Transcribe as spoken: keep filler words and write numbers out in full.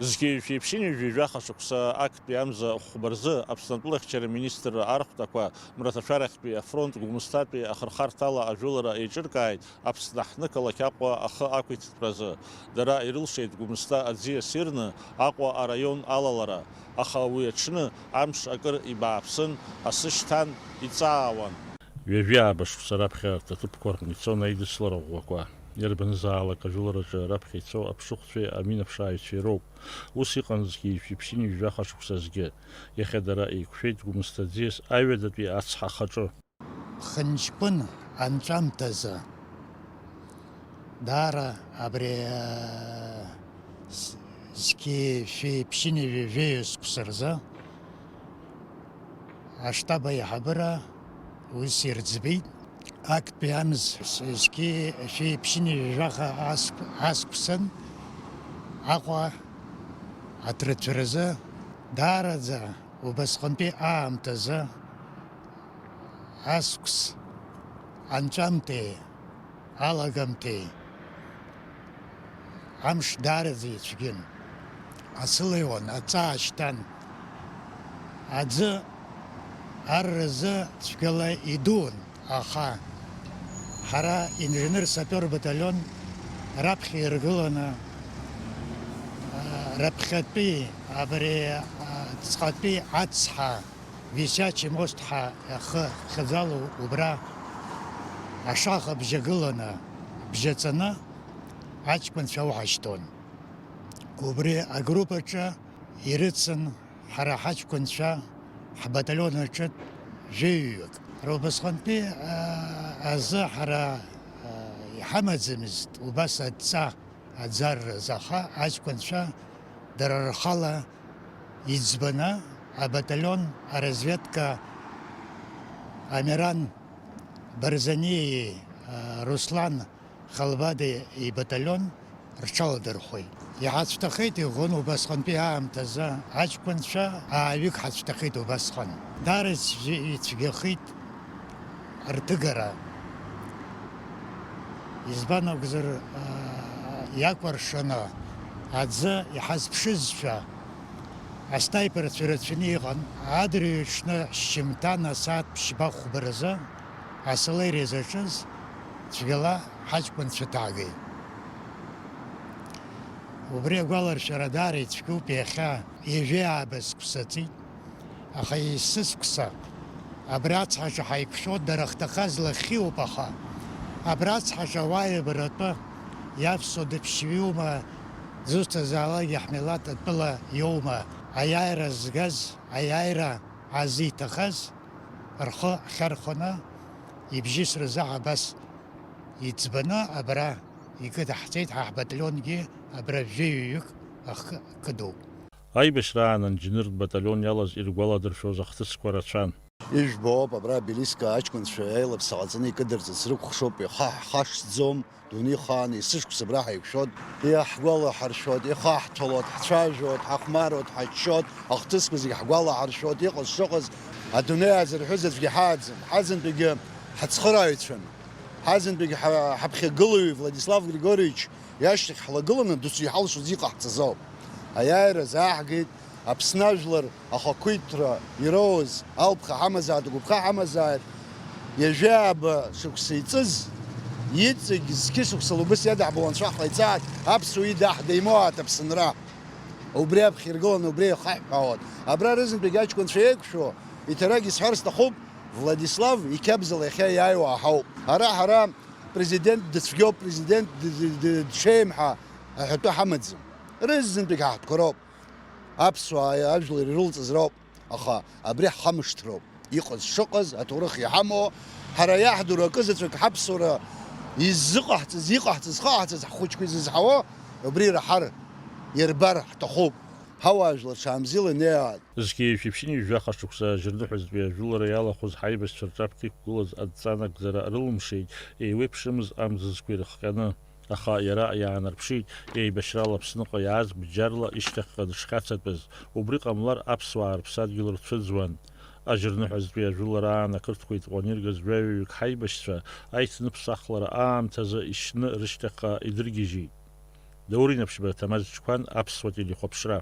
Зқьи жәшәи ԥшьынҩажәи жәаха шықәса актәи амза хәба рзы Аԥсны атәылахьчара министрра архәҭақәа мраҭашәарахьтәи афронт Гәымсҭатәи ахырхарҭала ажәылара еиҿыркааит Аԥсны аҳҭнықалақь Аҟәа ахы ақәиҭтәразы. Дара ирылшеит Гәымсҭа аӡиас ирны Аҟәа араион алалара, аха уи аҽны амш акыр ибааԥсын, асы шьҭан, иҵаауан. Ҩажәи ааба шықәса раԥхьа арҭ аҭыԥқәа рҟны ицон аидыслара ӷәӷәақәа. Иарбанзаалак ажәылараҿы раԥхьа ицо аԥшыхәцәеи аминаԥшааҩцәеи роуп. Ус иҟан зқьи жәшәи ԥшьынҩажәи жәаха шықәсазгьы. Иахьа дара еиқәшәеит Гәымсҭа аӡиас аҩадатәи ацҳа ахаҿы. Ԥхынҷкәын анҵәамҭазы даара абри, аа, з-, зқьи жәшәи ԥшьынҩажәи жәаҩа шықәса рзы аштаб аиҳабыра ус ирӡбеит. Актәи амз зқьи жәшәи ԥшьынҩажәи жәаха ас-, аскәсын Аҟәа аҭрыцәразы даараӡа убасҟантәи аамҭазы аскәс анҵәамҭеи алагамҭеи амш даараӡа ицәгьан. Асы леиуан, аҵаа шьҭан. Аӡы арразы цәгьала идуун, аха ҳара инженер-сапиор баталион раԥхьа иргыланы, а, раԥхьатәи абри, а, ҵҟатәи ацҳа Висячи мост ҳәа ахы хьаӡало убра ашаха бжьагыланы, бжьаҵаны аҷкәынцәа уҳашьҭуан. Убри агруппаҿы ирыцын ҳара ҳаҷкәынцәа ҳбаталион аҿы жәаҩаҩык. Убасҟантәи, аа, азы ҳара, аа, иҳамаӡамызт убас адҵа аӡарраз, аха аҷкәынцәа дара рхала иӡбаны абаталион аразведка Амиран Барзаниеи, а, Руслан Халбадеи ибаталион рҽаладырхәеит. Иҳацәҭахеит, иӷәӷәан убасҟантәи аамҭазы аҷкәынцәа ааҩык ҳацәҭахеит убасҟан. Даара ицәгьа-, ицәгьахеит рҭыгара. Избан акәзар, аа, иакәыршаны аӡы иҳазԥшызшәа, аснайперцәа рацәаны иҟан, адырҩаҽны шьжьымҭан асааҭ ԥшьба-хәба рзы асолериа заҿыз цәгьала ҳаҷкәынцәа ҭаагеит. Убри агәаларшәара даара ицәгьоуп иахьа, ҩажәи ааба сықәсаҵеит. Аха есыскәса абри ацҳаҿы ҳаиқәшәо дара ахҭахаз лахьиуп, аха абри ацҳаҿы ауаа еибарратәы иавсуа дыԥшьҩума, дзусҭазаалакгьы ҳмилаҭ атәыла иоума, аиааира згаз, аиааира азиҭахаз рхы ахьархәаны ибжьысразы абас иӡбаны абра икыдҳҵеит, ҳа ҳбаталионгьы абра жәаҩаҩык ахы кыдоуп. Аибашьраан анџьныртә баталион иалаз иргәаладыршәоз ахҭысқәа рацәан. Ижәбоуп, абра обелиск аҷкәынцәа аилаԥса ҟаҵаны икыдырҵарц рыкәхшоуп, ихаҳ-, ҳхашҭӡом, дунеихаан есышықәса абра ҳаиқәшәоит, иаҳгәалаҳаршәоит, ихаҳҭәалоит, ҳцәажәоит, ҳахәмаруеит, ҳаччоит, ахҭысқәа зегьы ҳгәалаҳаршәоит, иҟаз шыҟаз, адунеи аазырҳәыз аӡәгьы ҳааӡам, ҳаӡынтәигьы ҳацхырааҩцәан, ҳаӡынтәигьы ҳа-, ҳаԥхьагылаҩ Владислав Григорьевич иашьҭахь ҳлагыланы досу иҳалшоз иҟаҳҵаз ауп. Аиааира азааҳгеит, Аԥсны ажәлар ахақәиҭра ироуз алԥха ҳамазааит, агәыԥха ҳамазааит, ҩажәи ааба шықәса иҵыз, иҵегь зқьышықәсала убыс иадаҳбо анцәа ҳҟаиҵааит, аԥсуа ида ҳдеимоааит Аԥсынра. Убри аԥхьа иргыланы убри иахаҳҳәаауан. Абра рызынтәык аҷкәынцәа еиқәшәо, иҭарагь исҳәар сҭахуп, Владислав иқьабзала иахьа иааиуа аҳауп. Ара ҳара президент дыцәгьоуп, президент д-, д-, д-, дшеим ҳәа аҳәатәы ҳамаӡам. Рызынтәык ҳаҳтәқәа роуп. Аԥсуаа ажәлар ирылҵыз роуп, аха абри ҳхамышҭроуп. Иҟаз шыҟаз, аҭоурых иҳамоу, ҳара иаҳдыруа акызаҵәык ҳаԥсуара иззыҟаҳҵаз, иҟаҳҵаз, зхаҳҵаз, ҳхәыҷқәа изызҳауа, убри ираҳар, ирбар ҳҭахуп. Ҳауаажәлар ҽаамзила инеиааит. Зқьи жәшәи ԥшьынҩажәи жәаха шықәса ажьырныҳәазтәи ажәылара иалахәыз ҳаибашьцәа рҿаԥхьа иқәгылаз адҵанакӡара рылымшеит, еиуеиԥшымыз амзызқәа ирыхҟьаны. Аха иара иаанарԥшит, еибашьрала Аԥсныҟа иааз бџьарла ишьҭахьҟа дышхьацатәыз, убри ҟамлар аԥсуаа рыԥсадгьыл рцәыӡуан. Ажьырныҳәазтәи ажәылараан ақырҭқәа итҟәаны иргаз жәаҩаҩык ҳаибашьцәа аиҭныԥсахлара аамҭазы ишьны рышьҭахьҟа идыргьежьит. Даур Инаԥшьба Ҭамаз Чқәан, Аԥсуа телехәаԥшра.